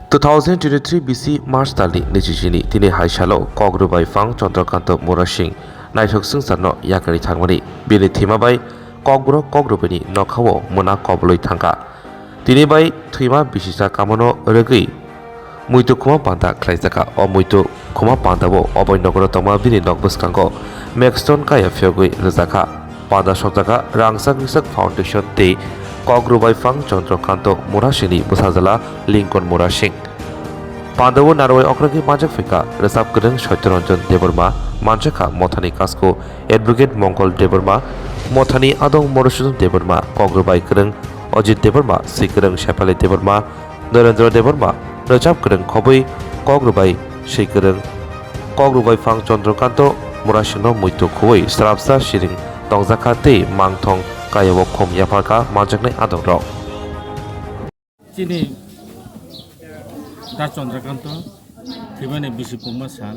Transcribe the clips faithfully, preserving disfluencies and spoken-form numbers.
Two thousand twenty-three bisi March talni naichi chini tini hai salo Kokrubai phang Chandrakanta Murasing naithok swngcharno yakarwi thangmani. Bini thwima bai Kokborok Kokrubaini nokhao muna kobolwi thangkha. Tini bai thwima bisisa kamono rwgwi muitu khuma panda khlaijakha. O muitu khuma pandao obai nogoro tongma bini nok bwskango Maxton kaya phiyogwi rwjakha. Panda sokjakha Rangchak Rijak Foundation tei Kokrubai phang Chandrakanta Murasingni bwsajwla Lincoln Murasing. Pandao narwai okragwi manjak phaikha rwchap kwrwng Saityaranjan Debbarma, manjakha Mothani Kasko Advocate Mongol Debbarma, Mothani Adong Madhusudan Debbarma, Kokrubai kwrwng Ajit Debbarma, swi kwrwng Sefali Debbarma, Narendra Debbarma, rwchap kwrwng khobwi Kokrubai swi kwrwng Kokrubai phang Chandrakanta Murasingno muitu khuwi srapsa siring tongjakha tei mangthong kayao khum yapharkha manjaknai adongrok. Chini Da Chandrakanta thwimani bisi pungma sal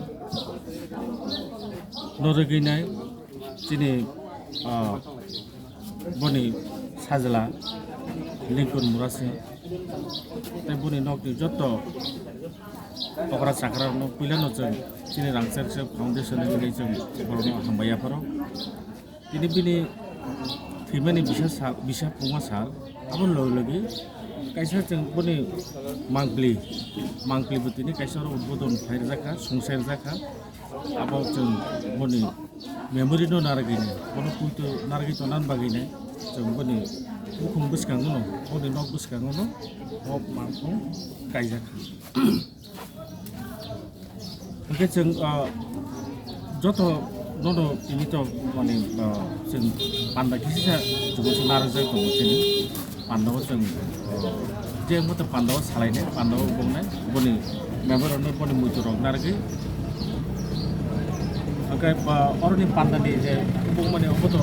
no rwgwinai chini, ah, boni sajla Lincoln Murasing tei boni nokni joto okra chakrarokno puilano chwng chini Rangchak Rijak Foundation ni wngwi chwng borokno hambai yapharo. Tini bini thwimani bisa sal, bisa pungma sal, abo logi logi kaisa chwng boni mangpli, mangpli bo tini kaisa oro udbodon khlai rijak kha, sungsai rijak kha. Abo chwng boni memory no narwgwini, bono puito narwgwi tongna bagwini chwng boni bukhung bwskango no, boni nok bwskango no o mangpli kaijak kha. Hwnkhe chwng, ah, joto nono tini to, mane, ah, chwng panda kisa chubachu narwkjak tongo chini. Pandao chwng, ah, je moto pandao salainai, pandao bongnai, boni member rokno boni muitu rok narwgwi. Hwnkhe, ah, oroni pandani je bongmani obo to